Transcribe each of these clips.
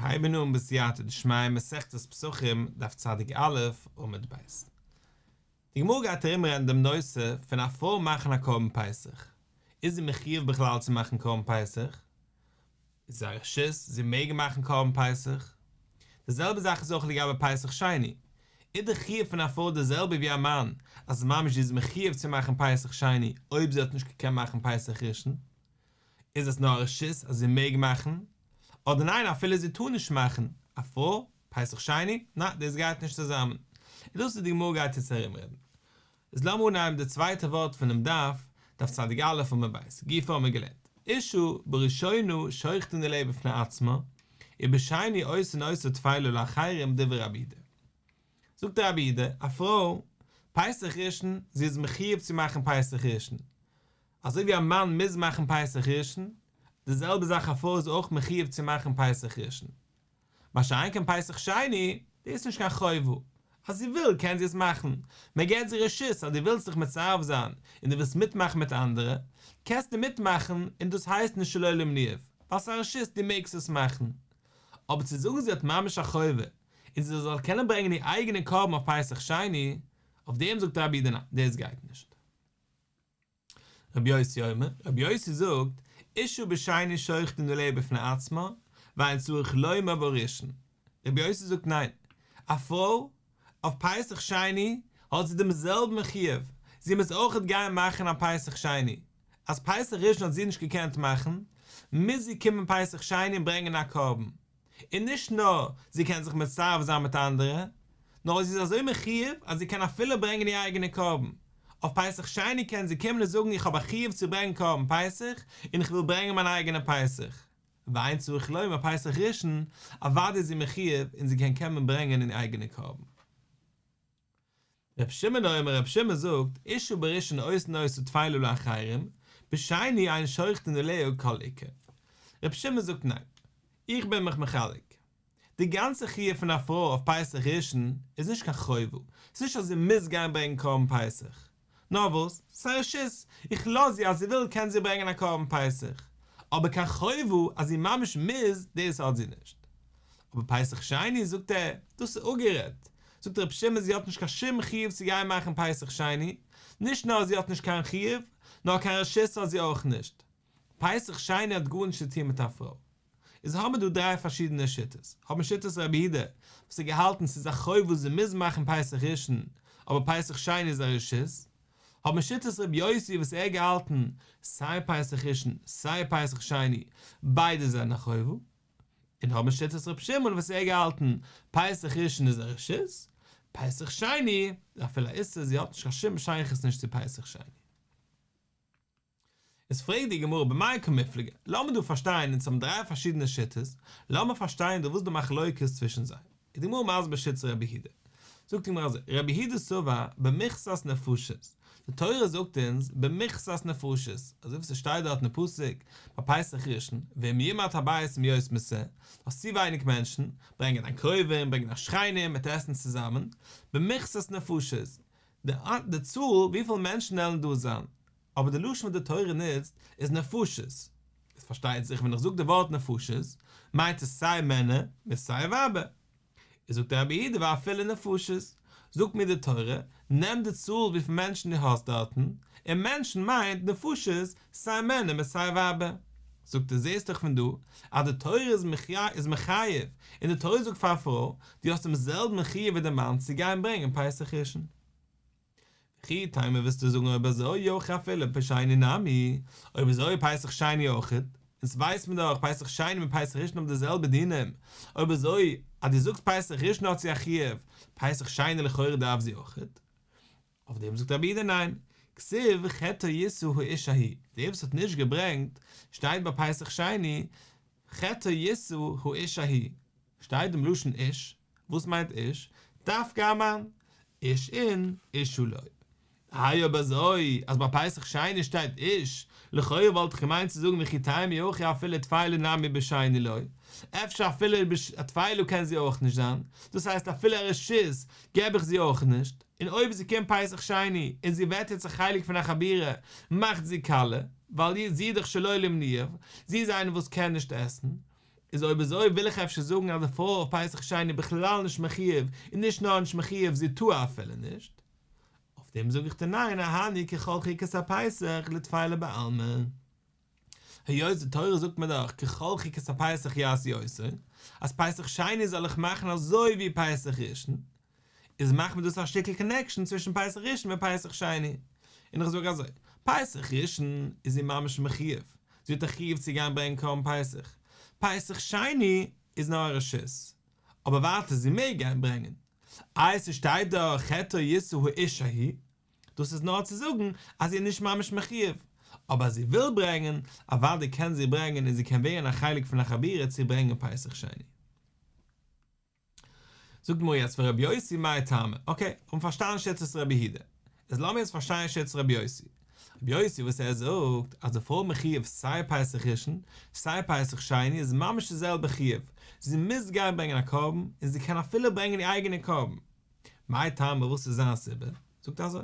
מיר הייבן אן בסייעתא דשמיא מסכת פסחים דף צדיק א' עמוד ב'. די גמרא גייט ארומרעדן דעם נושא פון א פרוי מאכן א קרבן פסח. איז זי מחיוב בכלל צו מאכן קרבן פסח? איז זי א רשות? זי מעג מאכן קרבן פסח? די זעלבע זאך איז אויך לגבי פסח שני. איז די חיוב פון א פרוי די זעלבע ווי א מאן אז ממש זי איז מחיוב צו מאכן פסח שני אויב זי האט נישט געקענט מאכן פסח ראשון? איז עס נאר א רשות אז זי מעג מאכן? אדער ניין אפילו זי טאר נישט מאכן, א פרוי, פסח שני, ניין דאס גייט נישט צוזאמען. און דאס איז די גמרא גייט יעצט ארומרעדן. איז לאמיר אנהייבן די צווייטע ווארט פונעם דף, דף צדיק א' עמוד ב', גופא האמיר געלערנט, אשה בראשונה שוחטין עליה בפני עצמה, ובשני עושין אותה טפלה לאחרים דברי רבי יהודה. זאגט רבי יהודה, א פרוי, פסח ראשון, זי איז מחיוב צו מאכן פסח ראשון, אזוי ווי א מאן מוז מאכן פסח ראשון, די זעלבע זאך א פרוי איז אויך מחיוב צו מאכן פסח ראשון. מה שאין כן פסח שני, דאס איז נישט קיין חובה, אז זי וויל קען זי עס מאכן, מען געבט זי רשות אז דו ווילסט זיך מצרף זיין און דו ווילסט מיטמאכן מיט אנדערע, קענסטו מיטמאכן און דאס הייסט נישט שלא למניינם, ווייל ס'איז א רשות דו מעגסט עס מאכן. אבער צו זאגן זי האט ממש א חובה און זי זאל קענען ברענגען איר אייגענע קרבן אויף פסח שני, אויף דעם זאגט רבי יהודה ניין, דאס גייט נישט. רבי יוסי אומר, רבי יוסי זאגט, אשה בשני שוחטין עליה בפני עצמה, ואין צריך לומר בראשון. רבי יוסי זאגט ניין, א פרוי אויף פסח שני האט זי דעם זעלבן חיוב, זי מוז אויכעט גיין מאכן א פסח שני, אז פסח ראשון האט זי נישט געקענט מאכן, מוז זי קומען פסח שני און ברענגען א קרבן. און נישט נאר זי קען זיך מצרף זיין מיט אנדערע, נאר זי איז אזוי מחיוב אז זי קען אפילו ברענגען איר אייגענע קרבן. אויף פסח שני קען זי קומען און זאגן איך האב א חיוב צו ברענגען קרבן פסח און איך וויל ברענגען מיין אייגענע פסח. ואין צריך לומר פסח ראשון, אוודאי איז זי מחיוב און זי קען קומען ברענגען איר אייגענע קרבן. ר' שמעון אומר ר' שמעון זאגט, אשה בראשון עושין אותה טפלה לאחרים, בשני אין שוחטין עליה כל עיקר. ר' שמעון זאגט ניין, איך בין מיך מחלק. די גאנצע חיוב פון א פרוי אויף פסח ראשון איז נישט קיין חובה, ס'איז נישט אז זי מוז גיין ברענגען קרבן פסח. נאר וואס, ס'איז א רשות, איך לאז זי אז זי וויל קען זי ברענגען א קרבן פסח, אבער קיין חובה אז זי ממש מוז, דאס האט זי נישט. אבער פסח שני זאגט ער, דאס איז אפגערעדט, זאגט רבי שמעון זי האט נישט קיין שום חיוב צו גיין מאכן פסח שני, נישט נאר זי האט נישט קיין חיוב, נאר קיין רשות האט זי אויך נישט. פסח שני האט גארנישט צו טון מיט א פרוי. איז האבן מיר דא דריי פארשידענע שיטות, האבן מיר שיטת רבי יהודה וואס האט געהאלטן ס'איז א חובה וואס זי מוז מאכן פסח ראשון, אבער פסח שני איז א רשות, האבן מיר שיטת רבי יוסי וואס ער האט געהאלטן סיי פסח ראשון סיי פסח שני ביידע זענען א חובה, און האבן מיר שיטת רבי שמעון וואס ער האט געהאלטן פסח ראשון איז א רשות, פסח שני איז אפילו א איסור זי האט נישט קיין שום שייכות נישט צו פסח שני. איז פרעגט די גמרא במאי קמיפלגי, לאמיר דא פארשטיין, אונז האבן דריי פארשידענע שיטות, לאמיר פארשטיין דא וואס די מחלוקת צווישן זיי. איז די גמרא מסביר שיטת רבי יהודה. זאגט די גמרא אזוי, רבי יהודה סבר במכסת נפשות, די תורה זאגט אונז במכסת נפשות, אזוי ווי ס'שטייט דארט אין פסוק ביי פסח ראשון, ואם ימעט הבית מהיות משה, האסט צו ווייניג מענטשן, ברענג דיין קרובים, ברענג דיין שכנים, מ'עט עסן צוזאמען, במכסת נפשות, די צאל וויפיל מענטשן עלן דא זיין, אבער די לשון וואס די תורה נוצט איז נפשות, איז פארשטייט זיך ווען איך זאג די ווארט נפשות מיינט עס סיי מענער מיט סיי ווייבער, איז זאגט רבי יהודה ואפילו נפשות, זאגט מיר די תורה, נעם די צאל וויפיל מענטשן דו האסט דארטן, און מענטשן מיינט נפשות סיי מענער מיט סיי ווייבער. זאגט ער זעסט דאך פון דא אז די תורה איז מחייב, און די תורה זאגט פאר א פרוי, דו האסט דעם זעלבן חיוב ווי די מאן צו גיין ברענגען פסח ראשון. וכי תימא וועסטו זאגן אויב אזוי אי הכי אפילו בשני נמי, אויב אזוי פסח שני אויכעט, אונז ווייסט מען דאך פסח שני מיט פסח ראשון האבן די זעלבע דינים, אויב אזוי אז דו זאגסט פסח ראשון האט זי א חיוב, פסח שני לכאורה דארף זי אויכעט. אויף דעם זאגט רבי יהודה ניין, כתיב חטאו ישא האיש ההוא, דער וואס האט נישט געברענגט, שטייט ביי פסח שני, חטאו ישא האיש ההוא, שטייט דעם לשון איש, וואס מיינט איש? דווקא א מאן, איש אין, אשה לא. איי אויב אזוי אז ביי פסח שני שטייט איש, לכאורה וואלט איך געמיינט צו זאגן וכי תימא אי הכי אפילו טפלה נמי בשני לא, אפשר אפילו א טפלה קען זי אויך נישט זיין, דאס הייסט אפילו א רשות געב איך זי אויך נישט, און אויב זי קומט פסח שני און זי ווערט יעצט א חלק פון א חבורה מאכט זי קאליע, ווייל זי איז דאך שלא למניינם, זי איז איינער וואס קען נישט עסן. איז אויב אזוי וויל איך אפשר זאגן אז די פרוי אויף פסח שני בכלל נישט מחיוב, און נישט נאר נישט מחיוב זי טאר אפילו נישט. אויף דעם זאג איך דיר ניין אהני ככל חוקת הפסח לטפלה בעלמא. היות די תורה זאגט מיר דאך ככל חוקת הפסח יעשו אותו, אז פסח שני זאל איך מאכן אזוי ווי פסח ראשון, איז מאכט מען דאס א שטיקל קאנעקשאן צווישן פסח ראשון און פסח שני, און איך זאג אזוי, פסח ראשון איז זי ממש מחיוב, זי האט א חיוב צו גיין ברענגען קרבן פסח, פסח שני איז נאר א רשות, אבער ווייטער זי מעג גיין ברענגען, איי ס'שטייט דאך חטאו ישא האיש ההוא, דאס איז נאר צו זאגן אז זי איז נישט ממש מחיוב, אבער אז זי וויל ברענגען, אוודאי קען זי ברענגען און זי קען ווערן א חלק פון א חבורה צו ברענגען פסח שני. זאגט די גמרא יעצט ורבי יוסי מאי טעמא, אקעי, האבן פארשטאנען שיטת רבי יהודה, איז לאמיר יעצט פארשטיין שיטת רבי יוסי. רבי יוסי וואס ער זאגט אז די פרוי מחיוב סיי פסח ראשון סיי פסח שני איז ממש די זעלבע חיוב, זי מוז גיין ברענגען א קרבן און זי קען אפילו ברענגען איר אייגענע קרבן. מאי טעמא וואס איז זיין סיבה? זאגט ער אזוי,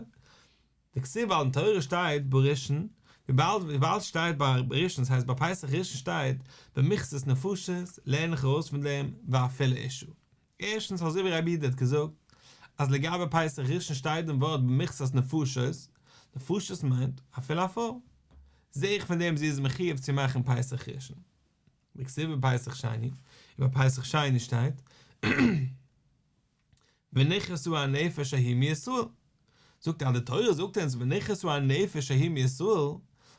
דכתיב ווייל אין תורה שטייט בראשון, וויבאלד וויבאלד שטייט ביי ראשון ס'הייסט ביי פסח ראשון שטייט במכסת נפשות לערן איך ארויס פון דעם ואפילו אשה. ערשטנס אזוי ווי רבי יהודה האט געזאגט אז לגבי פסח ראשון שטייט דעם ווארט במכסת נפשות, נפשות מיינט אפילו א פרוי, זעה איך פון דעם זי איז מחיוב צו מאכן פסח ראשון. וכתיב בפסח שני, און ביי פסח שני שטייט ונכרתה הנפש ההיא מישראל, זאגט ער אז די תורה זאגט אונז ונכרתה הנפש ההיא מישראל,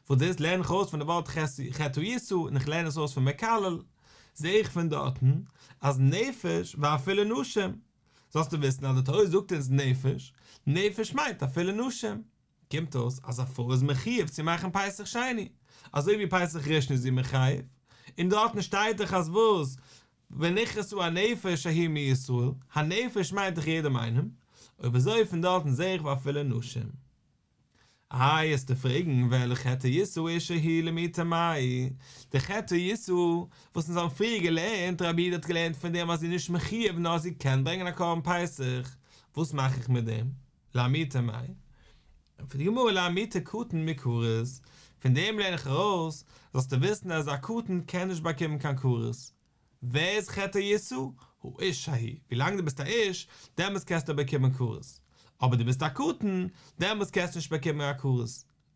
וואס דאס לערן איך ארויס פון די ווארט חטא ישא און איך לערן עס ארויס פון מקלל, זעה איך פון דארטן אז נפש ואפילו נשים, זאלסטו וויסן אז די תורה זאגט אונז נפש, נפש מיינט אפילו נשים. קומט אויס אז א פרוי איז מחיוב צו מאכן פסח שני, אזוי ווי פסח ראשון איז זי מחויב, און דארטן שטייט דאך אז וואס? ונכרתה הנפש ההיא מישראל, הנפש מיינט דאך יעדעם איינעם, אויב אזוי פון דארטן זעה איך ואפילו נשים. איי עסטו פרעגן ואלא חטא ישא האיש ההוא למעוטי מאי, די חטא ישא וואס אונז האבן פריער געלערנט, רבי יהודה האט געלערנט פון דעם אז זי איז נישט מחיוב נאר זי קען ברענגען א קרבן פסח, וואס מאך איך מיט דעם? למעוטי מאי? ענטפערט די גמרא למעוטי קטן מכרת, פון דעם לערן איך ארויס, זאלסטו וויסן אז א קטן קען נישט באקומען קיין כרת. ווער איז חטא ישא? האיש ההוא, ווילאנג דו ביסט א איש, דעמאלטס קענסטו באקומען כרת. אבער דו ביסט א קטן, דעמאלטס קענסטו נישט באקומען א כרת.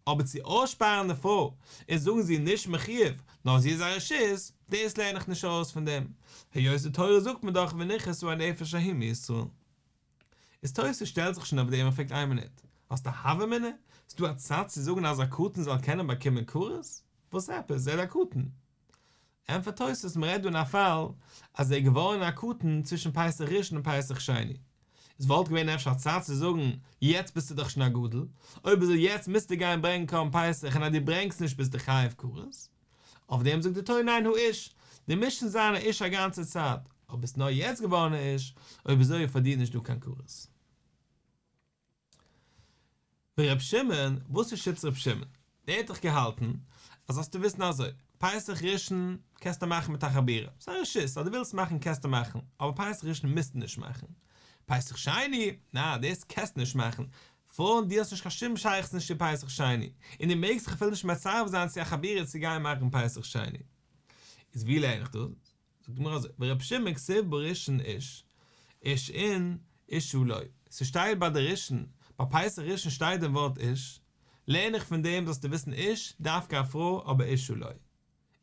אבער צו אויסשפארן די פרוי און זאגן זי איז נישט מחיוב, נאר זי איז א רשות, דאס לערן איך נישט ארויס פון דעם, היות די תורה זאגט מיר דאך ונכרתה הנפש ההיא מישראל. איז תוס' שטעלט זיך שוין אויף דעם און פרעגט איין מינוט, האסט א הוה אמינא? ס'דא א צד צו זאגן אז א קטן זאל קענען באקומען כרת? וואס עפעס? ער איז א קטן. ענטפערט תוס' מ'רעדט דא אין א פאל אז ער איז געווארן א קטן צווישן פסח ראשון און פסח שני. עס וואלט געווען אפשר א צד צו זאגן יעצט ביסטו דאך שוין א גדול, אויב אזוי יעצט מוזטו גיין ברענגן קרבן פסח און אז דו ברענגסט נישט ביסטו חייב כרת. אויף דעם זאגט די תורה ניין האיש, דו מוזט שוין זיין א איש א גאנצע צייט, אבער ביסט נאר יעצט געווארן א איש, אויב אזוי פאר דיר נישט דא קיין כרת. ור' שמעון, וואס איז שיטת ר' שמעון? דער האט דאך געהאלטן אז זאלסטו וויסן אזוי, פסח ראשון קענסטו מאכן מיט א חבורה, ס'איז א רשות, אז דו ווילסט מאכן קענסטו מאכן, אבער פסח ראשון מוזטו נישט מאכן. פסח שני, נעה, דאס קענסטו נישט מאכן, פרויען דו האסט נישט קיין שום שייכות נישט צו פסח שני, און דו מעגסט זיך אפילו נישט מצרף זיין צו א חבורה צו גיין מאכן פסח שני. איז ווי לערן איך דאס? זאגט די גמרא אזוי, ור' שמעון כתיב בראשון איש, איש אין, אשה לא, ס'שטייט ביי די ראשון, ביי פסח ראשון שטייט דעם ווארט איש, לערן איך פון דעם זאלסטו וויסן איש, דווקא א פרוי, אבער אשה לא.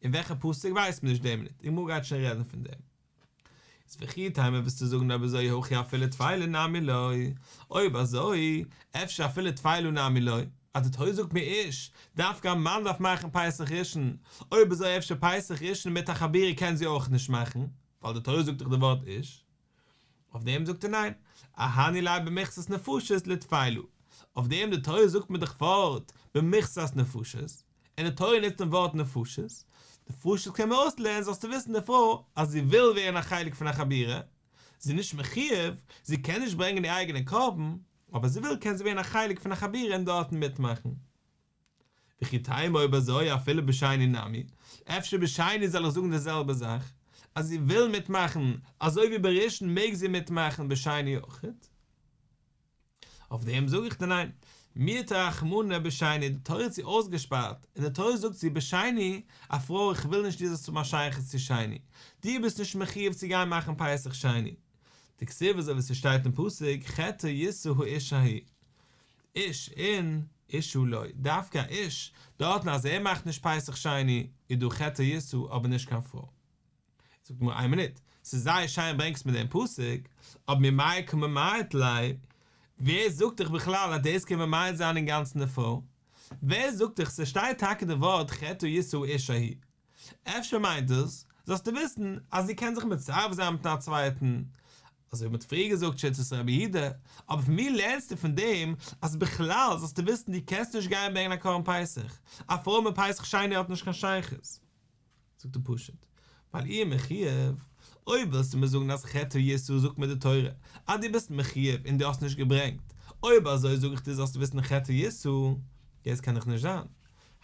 אין וועלכע פסוק ווייסט מען נישט די מינוט, די גמרא גייט שוין רעדן פון דעם. איז וכי תימא וועסטו זאגן אויב אזוי הכי אפילו טפלה נמי לא, אויב אזוי אפשר אפילו טפלה נמי לא, אז די תורה זאגט מיר איש, דווקא א מאן דארף מאכן פסח ראשון, אויב אזוי אפשר פסח ראשון מיט א חבורה קען זי אויך נישט מאכן, ווייל די תורה זאגט דאך די ווארט איש. אויף דעם זאגט ער ניין, אהני ליה במכסת נפשות לטפלה, אויף דעם די תורה זאגט מיר דאך פארט במכסת נפשות, און די תורה נוצט דעם ווארט נפשות, נפשות קען מען אויסלערנען זאלסטו וויסן די פרוי אז זי וויל ווערן א חלק פון א חבורה, זי איז נישט מחיוב, זי קען נישט ברענגען איר אייגענע קרבן, אבער זי וויל קען זי ווערן א חלק פון א חבורה און דארטן מיטמאכן. וכי תימא אויב אזוי אפילו בשני נמי, אפשר בשני זאל איך זאגן די זעלבע זאך, אז זי וויל מיטמאכן, אזוי ווי בראשון מעג זי מיטמאכן בשני אויכעט. אויף דעם זאג איך דיר ניין. מיעטה רחמנא בשני, די תורה האט זי אויסגעשפארט, און די תורה זאגט זי בשני, א פרוי איך וויל נישט דו זאלסט האבן א שייכות צו שני, דו ביסט נישט מחיוב צו גיין מאכן פסח שני. דכתיב אזוי ווי ס'שטייט אין פסוק חטא ישא האיש ההוא. איש אין אשה לא, דווקא א איש, דארטן אז ער מאכט נישט פסח שני איז דא חטא ישא אבער נישט קיין פרוי. זאגט די גמרא איין מינוט, ס'איז זייער שיין ברענגסט מיר דעם פסוק, אבער ממאי קא ממעט ליה, ווער זאגט דיך בכלל אז דאס קען ממעט זיין אינגאנצן די פרוי? ווער זאגט דיך ס'שטייט טאקע די ווארט חטא ישא האיש ההוא, אפשר מיינט עס, זאלסטו וויסן אז זי קען זיך מצרף זיין מיט א צווייטן, אזוי ווי מ'האט פריער געזאגט שיטת רבי יהודה, אבער פון ווי לערנסטו פון דעם אז בכלל זאלסטו וויסן דו קענסט נישט גיין ברענגען א קרבן פסח, א פרוי מיט פסח שני האט נישט קיין שייכות. זאגט ער פשוט, ווייל אי מחויב, אויב ווילסטו מיר זאגן אז חטא ישא זאגט מיר די תורה אז דו ביסט מחויב און דו האסט נישט געברענגט, אויב אזוי זאג איך דיר זאלסטו וויסן חטא ישא, דאס קען דאך נישט זיין,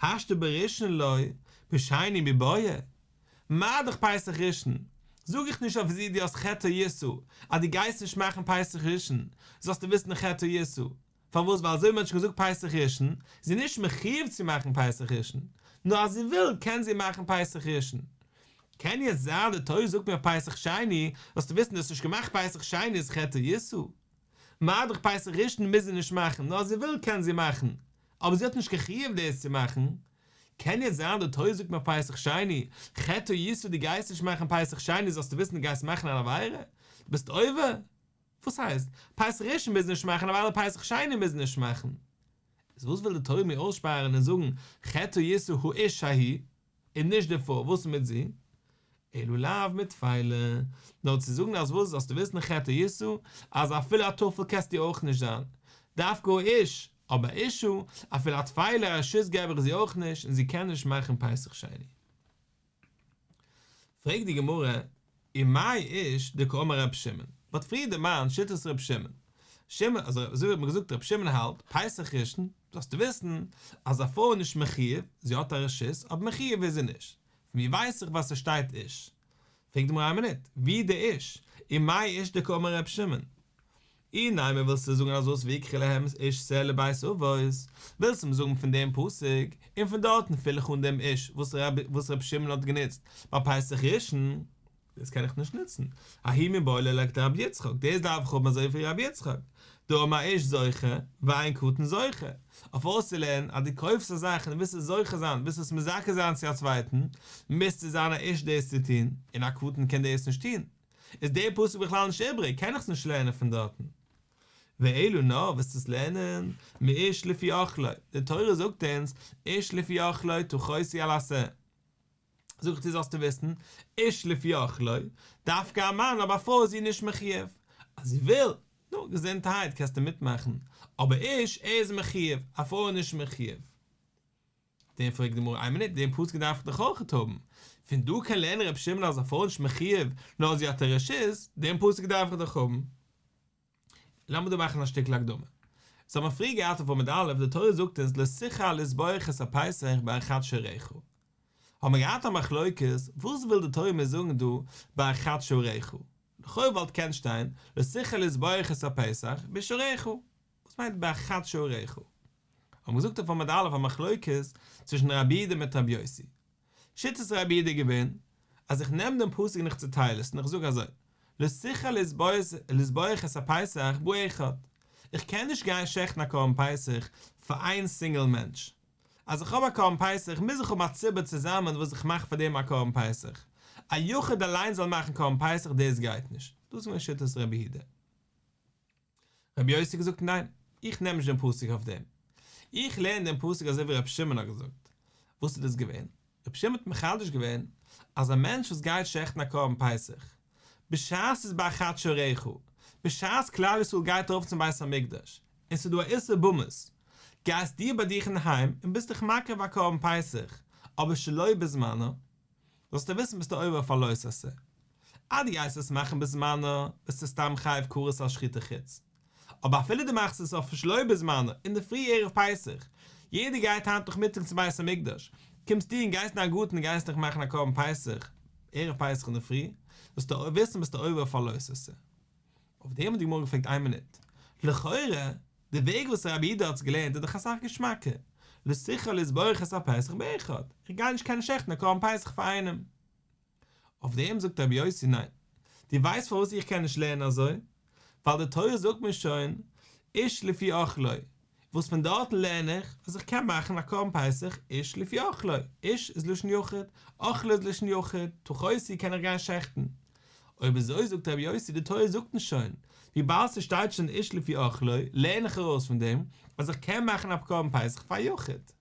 השתא בראשון לא, בשני מיבעיא, מה דאך פסח ראשון, זאג איך נישט אויף זי דו האסט חטא ישא, אז דו גייסט נישט מאכן פסח ראשון, זאלסטו וויסן חטא ישא, פארוואס ווייל אזוי ווי מען האט שוין געזאגט פסח ראשון, זי איז נישט מחיוב צו מאכן פסח ראשון, נאר אז זי וויל קען זי מאכן פסח ראשון. קען יעצט זיין די תורה זאגט מיר אויף פסח שני, זאלסטו וויסן דו האסט נישט געמאכט פסח שני איז חטא ישא. מה דאך פסח ראשון מוז זי נישט מאכן, נאר אז זי וויל קען זי מאכן, אבער זי האט נישט קיין חיוב דאס צו מאכן. קען יעצט זיין די תורה זאגט מיר אויף פסח שני, חטא ישא דו גייסט נישט מאכן פסח שני זאלסטו וויסן דו גייסט מאכן אן עבירה, דו ביסט עובר. וואס הייסט? פסח ראשון מוז נישט מאכן אוודאי פסח שני מוז נישט מאכן. איז וואס וויל די תורה מיר אויסשפארן און זאגן חטא ישא האיש ההוא און נישט די פרוי וואס מיט זי? אלא לאו מטפלה, נאר צו זאגן אז וואס זאלסטו וויסן חטא ישא אז אפילו א טפל קענסטו אויך נישט זיין, דווקא האיש, אבער אשה, אפילו א טפלה א רשות געב איך זי אויך נישט און זי קען נישט מאכן פסח שני. פרעגט די גמרא, ומאי איש דקאמר ר' שמעון, מ'האט פריער דערמאנט שיטת ר' שמעון, שמעון, אזוי ווי האט מען געזאגט ר' שמעון האלט, פסח ראשון, זאלסטו וויסן אז א פרוי איז נישט מחיוב, זי האט א רשות, אבער מחיוב איז זי נישט, פון ווי ווייס איך ווייל ס'שטייט איש? פרעגט די גמרא איין מינוט, ווי די איש? ומאי איש דקאמר ר' שמעון? אי נימא ווילסטו זאגן אז וואס ויקחו להם איש שה לבית אבות, ווילסט מיר זאגן פון דעם פסוק, און פון דארטן פיל איך אן דעם איש וואס ר' שמעון האט גענוצט ביי פסח ראשון, דאס קען איך נישט נוצן, ההוא מיבעי ליה לכדרבי יצחק, דאס דארף איך האבן אזוי ווי רבי יצחק, דאמר איש זוכה ואין קטן זוכה, אויף אויסצולערנען אז דו קויפסט א זאך און ווילסט עס זוכה זיין, ווילסט עס מזכה זיין צו א צווייטן, מוזטו זיין א איש דאס צו טון, און א קטן קען דאס נישט טון. איז דער פסוק בכלל נישט איבריג, קען איך עס נישט לערנען פון דארטן. ואלא נאר וועסטו עס לערנען מאיש לפי אכלו, די תורה זאגט אונז איש לפי אכלו תכוסו על השה, זאג איך דיר זאלסטו וויסן, איש לפי אכלו, דווקא א מאן אבער א פרוי איז זי נישט מחיוב, אז זי וויל, נו, געזונטערהייט קענסטו מיטמאכן, אבער איש, ער איז מחיוב, א פרוי איז נישט מחיוב. דעם פרעגט די גמרא איין מינוט, דעם פסוק דארף איך דאך אויכעט האבן, פון דא קען לערנען רבי שמעון אז א פרוי איז נישט מחיוב נאר זי האט א רשות, דעם פסוק דארף איך דאך האבן. לאמיר דא מאכן א שטיקל הקדמה. סאו האבן מיר פריער געהאט אויף עמוד א', די תורה זאגט אונז לא תוכל לזבוח את הפסח באחד שעריך. האבן מיר געהאט א מחלוקת, וואס וויל די תורה מיר זאגן דא באחד שעריך? לכאו' וואלט געקענט שטיין לא תוכל לזבוח את הפסח בשעריך. וואס מיינט באחד שעריך? האבן מיר געזאגט אויף עמוד א' א מחלוקת צווישן רבי יהודה מיט רבי יוסי. שיטת רבי יהודה איז געווען אז איך נעם דעם פסוק און איך צוטייל עס און איך זאג אזוי, לא תוכל לזבוח את הפסח באחד, איך קען נישט גיין שעכטן א קרבן פסח פאר איין סינגל מענטש. אז איך האב א קרבן פסח מוז איך האבן א ציבור צוזאמען וואס איך מאך פאר דעם א קרבן פסח. א יחיד אליין זאל מאכן קרבן פסח דאס גייט נישט. דאס איז געווען שיטת רבי יהודה. רבי יוסי האט געזאגט ניין, איך נעם נישט דעם פסוק אויף דעם, איך לערן דעם פסוק אזוי ווי רבי שמעון האט געזאגט. וואס איז דאס געווען? רבי שמעון האט מחדש געווען אז א מענטש וואס גייט שעכטן א קרבן פסח, בשעת ס'איז באחד שעריך, בשעת כלל ישראל גייט ארויף צום בית המקדש, און ס'איז דא א איסור במות, גייסט דו ביי דיך אינדערהיים און ביסט דיך מקריב א קרבן פסח, אבער שלא בזמנו, זאלסטו וויסן ביסטו עובר אויף א לא תעשה. אז דו גייסט עס מאכן בזמנו, ביסטו סתם חייב כרת על שחוטי חוץ. אבער אפילו דו מאכסט עס אויף שלא בזמנו, אינדערפרי ערב פסח, יעדער גייט היינט נאכמיטאג צום בית המקדש, קומסטו און גייסט אין דיין גארטן און גייסט דיך מאכן א קרבן פסח ערב פסח אינדערפרי, זאלסטו וויסן ביסטו עובר אויף א לא תעשה. אויף דעם האט די גמרא געפרעגט איין מינוט, לכאורה. די וועג וואס רבי יהודה האט עס געלערנט איז דאך אסאך געשמאקער, לא תוכל לזבוח את הפסח באחד, איך גיי נישט קענען שעכטן א קרבן פסח פאר איינעם. אויף דעם זאגט רבי יוסי ניין, דו ווייסט פארוואס איך קען נישט לערנען אזוי? ווייל די תורה זאגט מיר שוין איש לפי אכלו, וואס פון דארטן לערן איך אז איך קען מאכן א קרבן פסח איש לפי אכלו, איש איז לשון יחיד, אכלו איז לשון יחיד, תחותי קען איך גיין שעכטן. אויב אזוי זאגט רבי יוסי די תורה זאגט אונז שוין, וויבאלד ס'שטייט שוין איש לפי אכלו, לערן איך ארויס פון דעם אז איך קען מאכן א קרבן פסח פאר א יחיד.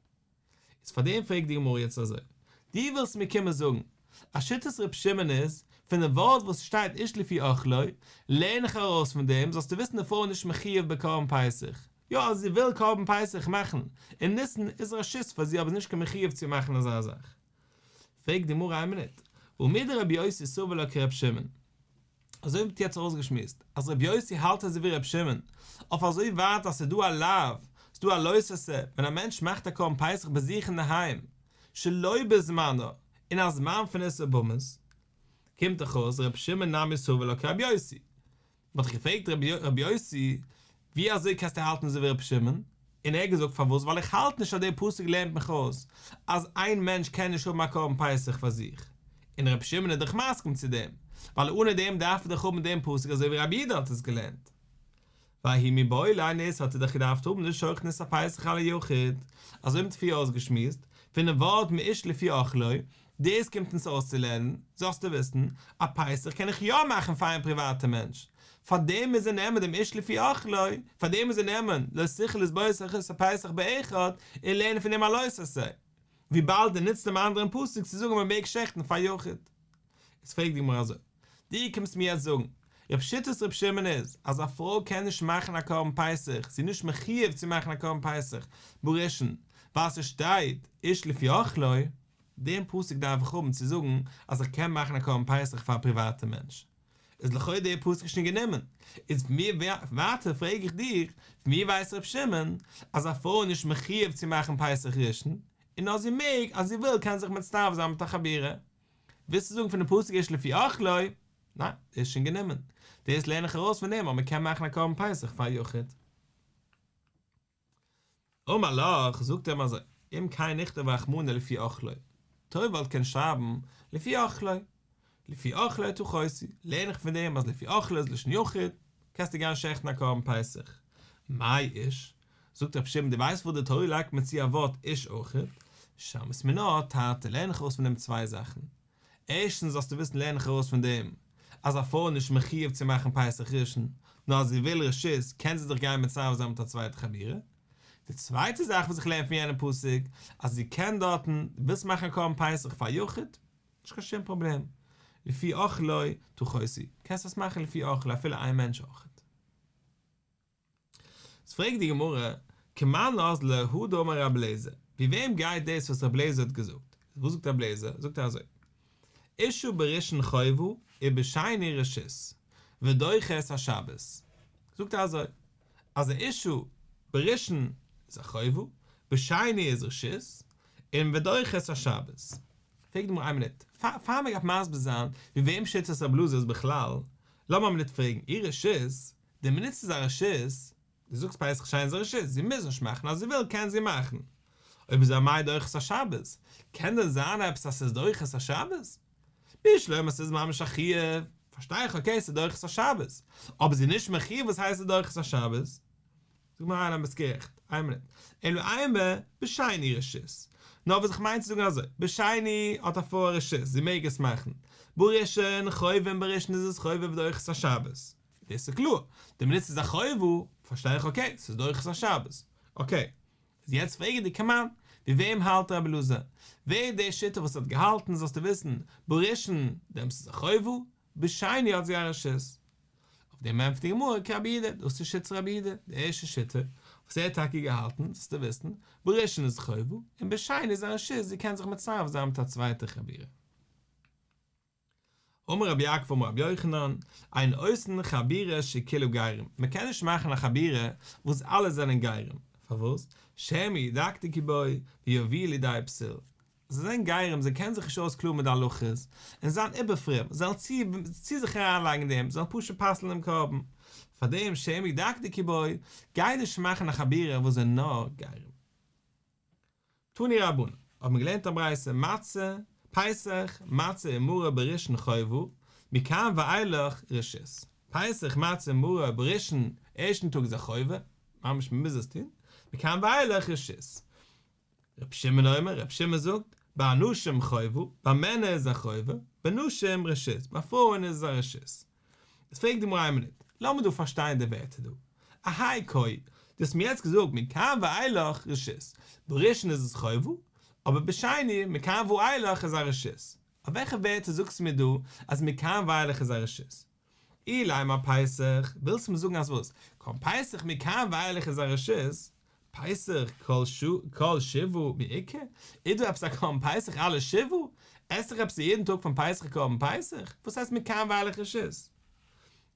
איז פאר דעם פרעגט די גמרא יעצט אזוי, דו ווילסט מיר קומען זאגן אז שיטת ר' שמעון איז, פון די ווארט וואס שטייט איש לפי אכלו, לערן איך ארויס פון דעם זאלסטו וויסן די פרוי איז נישט מחיוב בקרבן פסח, יא אז זי וויל קרבן פסח מאכן אין ניסן איז רשות פאר זי אבער איז נישט קיין מחיוב צו מאכן אזא זאך. פרעגט די גמרא איין מינוט, והא מדרבי יוסי סבר לה כר' שמעון, אזוי ווי מ'האט יעצט אויסגעשמועסט אז רבי יוסי האלט אזוי ווי רבי שמעון, אויף אזוי ווייט אז ס'איז דא א לאו, ס'איז דא א לא תעשה, ווען א מענטש מאכט א קרבן פסח ביי זיך אינדערהיים, שלא בזמנה, אין א זמן פון איסור במות, קומט דאך אויס רבי שמעון נמי סבר לה כרבי יוסי. מ'האט דאך געפרעגט רבי יוסי, ווי אזוי קענסטו האלטן אזוי ווי רבי שמעון? און ער האט געזאגט פארוואס ווייל איך האלט נישט אז דער פסוק לערנט מיך אויס אז איין מענטש קען נישט האבן א קרבן פסח פאר זיך, און רבי שמעון איז דאך מסכים צו דעם, ווייל אנע דעם דארף ער דאך האבן דעם פסוק אזוי ווי רבי יהודה האט עס געלערנט. וההוא מיבעי ליה דאס האט ער דאך געדארפט האבן לשוחטין את הפסח על היחיד, אזוי מ'האט פריער אויסגעשמועסט, פונעם ווארט מאיש לפי אכלו, דאס קומט אונז אויסצולערנען, זאלסטו וויסן, א פסח קען איך יא מאכן פאר איין פריוואטע מענטש, פארדעם מוז ער נעמען דעם איש לפי אכלו, פארדעם מוז ער נעמען לא תוכל לזבוח את הפסח באחד און לערנען פון דעם א לא תעשה, וויבאלד ער נוצט דעם אנדערן פסוק צו זאגן מען מעג שעכטן פאר יחיד. איז פרעגט די גמרא אזוי, דו קומסט מיר יעצט זאגן, רב שיטת ר' שמעון איז אז א פרוי קען נישט מאכן א קרבן פסח, זי איז נישט מחיוב צו מאכן א קרבן פסח בראשון, ווייל ס'שטייט איש לפי אכלו, דעם פסוק דארף איך האבן צו זאגן אז איך קען מאכן א קרבן פסח פאר א פריוואטע מענטש, איז לכאו' דער פסוק שוין גענומען, איז פון ווי ווייטער פרעג איך דיר, פון ווי ווייסט ר' שמעון אז א פרוי איז נישט מחיוב צו מאכן פסח ראשון, און אז זי מעג, אז זי וויל קען זיך מצטרף זיין מיט א חבורה? ווילסטו זאגן פון דעם פסוק איש לפי אכלו? ניין, דאס איז שוין גענומען. דאס לערן איך ארויס פון דעם אז מען קען מאכן א קרבן פסח פאר א יחיד. אמר לך, זאגט ער אים אזוי, אם כן נכתוב רחמנא לפי אכלו, תורה וואלט קענען שרייבן לפי אכלו, לפי אכלו תחותי, לערן איך פון דעם אז לפי אכלו איז לשון יחיד, קענסטו גיין שעכטן א קרבן פסח. מאי איש? זאגט רבי שמעון דו ווייסט וואס די תורה לייגט מיר צו א ווארט איש אויכעט? שמעת מינה תרתי לערן איך ארויס פון דעם צוויי זאכן, ערשטנס זאלסטו וויסן לערן איך ארויס פון דעם אז א פרוי איז נישט מחיוב צו מאכן פסח ראשון, נאר אז זי וויל רשות קען זי זיך גיין מצרף זיין מיט א צווייטע חבורה. די צווייטע זאך וואס איך לערן פון יענעם פסוק, אז זי קען דארטן, ווילסט מאכן א קרבן פסח פאר יחיד, נישט קיין שום פראבלעם, לפי אכלו תחותי, קענסט עס מאכן לפי אכלו אפילו איין מענטש אויכעט. איז פרעגט די גמרא, כמאן אזלא הא דאמר רבי אליעזר, ווי וועם גייט דאס וואס רבי אליעזר האט געזאגט? וואס זאגט רבי אליעזר? זאגט ער אזוי, אשה בראשון חובה ובשני רשות, ודוחה את השבת. זאגט ער אזוי, אז א אשה בראשון איז א חובה, בשני איז רשות, און ודוחה את השבת. פרעגט די גמרא איין מינוט, פאר מען גייט מסביר זיין ווי וועם שיטת רבי אליעזר איז בכלל, לאמיר א מינוט פרעגן, אי רשות, די מינוט ס'איז א רשות, דו זאגסט פסח שני איז א רשות, זי מוז נישט מאכן, אז זי וויל קען זי מאכן. אויב אזוי אמאי דוחה את השבת, קען דען זיין עפעס אז ס'איז דוחה את השבת? בשלמא ס'איז ממש א חיוב, פארשטיי איך אקעי ס'איז דוחה את השבת, אבער זי איז נישט מחיוב וואס הייסט ס'איז דוחה את השבת? זאג מיר איינער ביסט גערעכט, איין מינוט, אלא אימא בשני רשות, נאר וואס איך מיין צו זאגן אזוי, בשני האט א פרוי א רשות, זי מעג עס מאכן, בראשון חובה און בראשון איז עס חובה ודוחה את השבת. דאס איז קלאר, די מינוט ס'איז א חובה, פארשטיי איך אקעי, ס'איז דוחה את השבת. אקעי. איז יעצט פרעג איך דיר כמאן, ווי וועם האלט רבי אלעזר? ווער איז די שיטה וואס האט געהאלטן זאלסטו וויסן, בראשון דעמאלטס איז א חובה, בשני האט זי א רשות. אויף דעם ענטפערט די גמרא כרבי יהודה, דאס איז שיטת רבי יהודה, די ערשטע שיטה, וואס ער האט טאקע געהאלטן, זאלסטו וויסן, בראשון איז חובה, און בשני איז א רשות, זי קען זיך מצרף זיין מיט א צווייטע חבורה. אמר רבי יעקב אמר רבי יוחנן, אין עושין חבורה שכולה גרים, מען קען נישט מאכן א חבורה וואס אלע זענען גרים, פארוואס? שמא ידקדקו בו ויביאו לידי פסול. זיי זענען גרים, זיי קענען זיך נישט אויס קלאר מיט די הלכות, און זיין איבערפרום, זיי וועלן צו צו זיך אריינלייגן אין דעם, זיי וועלן פשוט פסל'ן דעם קרבן. פאר דעם שמא ידקדקו בו, גיי נישט מאכן א חבורה וואס זענען נאר גרים. תנו רבנן, האט מען געלערנט א ברייתא, מצה, פסח, מצה ומרור בראשון חובה, מכאן ואילך רשות. פסח, מצה ומרור בראשון, ערשטן טאג איז א חובה, ממש מען מוז עס טון, מכאן ואילך רשות. רבי שמעון אומר, רבי שמעון זאגט, באנשים חובה, ביי מענער איז א חובה, בנשים רשות, ביי פרויען איז עס א רשות. איז פרעגט די גמרא איין מינוט, לאמיר דא פארשטיין די ווערטער דא. אהיי קאי, דו האסט מיר יעצט געזאגט מכאן ואילך רשות, בראשון איז עס חובה, אבער בשני מכאן ואילך איז א רשות. אויף וועלכע ווערטער זאגסטו מיר דא אז מכאן ואילך איז א רשות? אילימא אפסח, ווילסט מיר זאגן אז וואס? קרבן פסח מכאן ואילך איז א רשות? פסח כל שבעה מי איכא? איז דא עפעס א קרבן פסח אלע שבעה? עסט איך עפעס יעדן טאג פון פסח קרבן פסח? וואס הייסט מכאן ואילך רשות?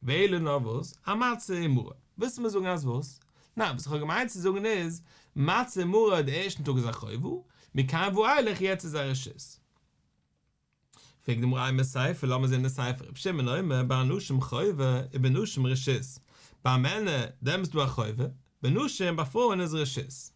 ואלא נאר וואס? אמצה ומרור. ווילסט מיר זאגן אז וואס? ניין, וואס איך האב געמיינט צו זאגן איז, מצה ומרור די ערשטן טאג איז א חובה, מכאן ואילך יעצט איז א רשות. פרעגט די גמרא אימא סיפא, לאמיר זען די סיפא, רבי שמעון אומר באנשים חובה ובנשים רשות, ביי מענער דעם איז דא א חובה, בנשים ביי פרויען איז רשות.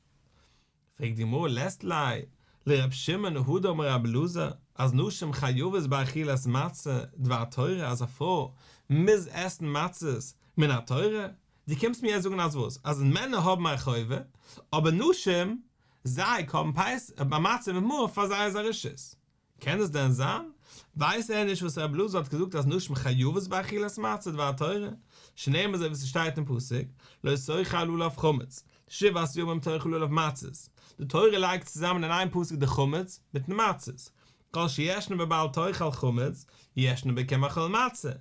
פרעגט די גמרא לית ליה לרבי שמעון הא דאמר רבי אלעזר אז נשים חייבות באכילת מצה דבר תורה אז א פרוי מוז עסן מצות מן התורה, דו קומסט מיר יעצט זאגן אז וואס? אז מענער האבן א חובה אבער נשים זיי קרבן פסח מצה מיט מרור פאר זיי איז א רשות. קען עס דען זיין? ווייסט ער נישט וואס רבי אלעזר האט געזאגט אז נשים חייבות באכילת מצה דבר תורה, שנאמר אזוי ווי ס'שטייט אין פסוק, לא תאכל עליו חמץ, שבעת ימים תאכל עליו מצות, די תורה לייגט צוזאמען אין איין פסוק די חמץ מיטן מצות, כל שישנו בבל תאכל חמץ, ישנו בקום אכול מצה,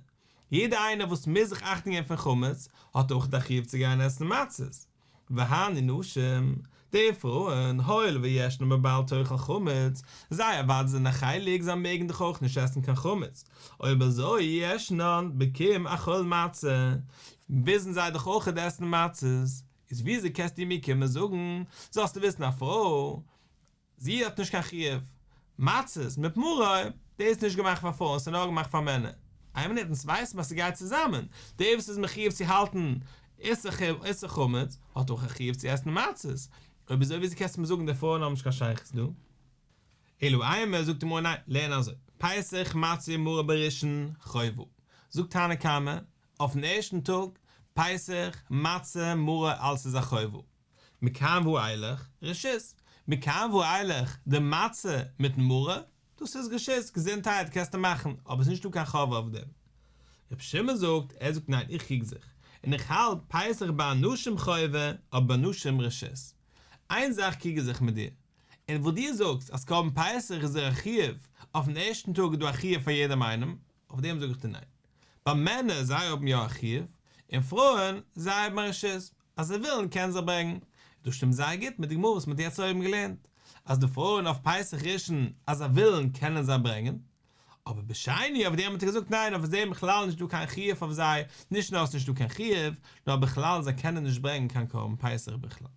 יעדער איינער וואס מוז זיך אכטונג געבן פון חמץ, האט אויך די חיוב צו גיין עסן מצות. והני נשים, די פרויען, הואיל וישנן בבל תאכל חמץ, זיי אוודאי זענען א חלק, זיי מעגן דאך אויך נישט עסן קיין חמץ, אויב אזוי ישנן בקום אכול מצה, מוזן זיי דאך אויך עסן מצות, איז וויאזוי קענסטו מיר קומען זאגן, זאלסטו וויסן א פרוי, זי האט נישט קיין חיוב. מצות מיט מרור, דאס איז נישט געמאכט פאר פרויען, ס'איז נאר געמאכט פאר מענער. איין מינוט, אונז ווייסן אז ס'גייט צוזאמען. דער וואס איז מחיוב צו האלטן איסור חמץ, האט אויך א חיוב צו עסן מצות. אויב אזוי וויאזוי קענסטו מיר זאגן די פרויען האבן נישט קיין שייכות דא? אלא אימא, זאגט די גמרא ניין, לערן אזוי, פסח מצה ומרור בראשון חובה. זאגט תנא קמא, אויפן ערשטן טאג, פסח, מצה, מרור אלס איז א חובה. מכאן ואילך, רשות. מכאן ואילך, די מצה מיטן מרור, דאס איז רשות, געזונטהייט קענסטו מאכן, אבער עס איז נישטא קיין חובה אויף דעם. רבי שמעון זאגט, ער זאגט ניין איך קריג זיך, און איך האלט פסח באנשים חובה, אבער בנשים רשות. איין זאך קריג איך זיך מיט דיר, און וואס דו זאגסט אז קרבן פסח איז דער א חיוב, אויפן ערשטן טאג איז דא א חיוב פאר יעדעם איינעם, אויף דעם זאג איך דיר ניין. ביי מענער זיי האבן יא א חיוב, און פרויען זיי האבן א רשות, אז זיי ווילן קענען זיי ברענגן. דאס שטימט זייער גוט מיט די גמרא וואס מען האט יעצט אויבן געלערנט, אז די פרויען אויף פסח ראשון אז זיי ווילן קענען זיי ברענגען, אבער בשני אויף דעם האט ער געזאגט ניין אויף דעם בכלל נישט דא קיין חיוב אויף זיי, נישט נאר עס איז נישט דא קיין חיוב, נאר בכלל זיי קענען נישט ברענגען קיין קרבן פסח בכלל.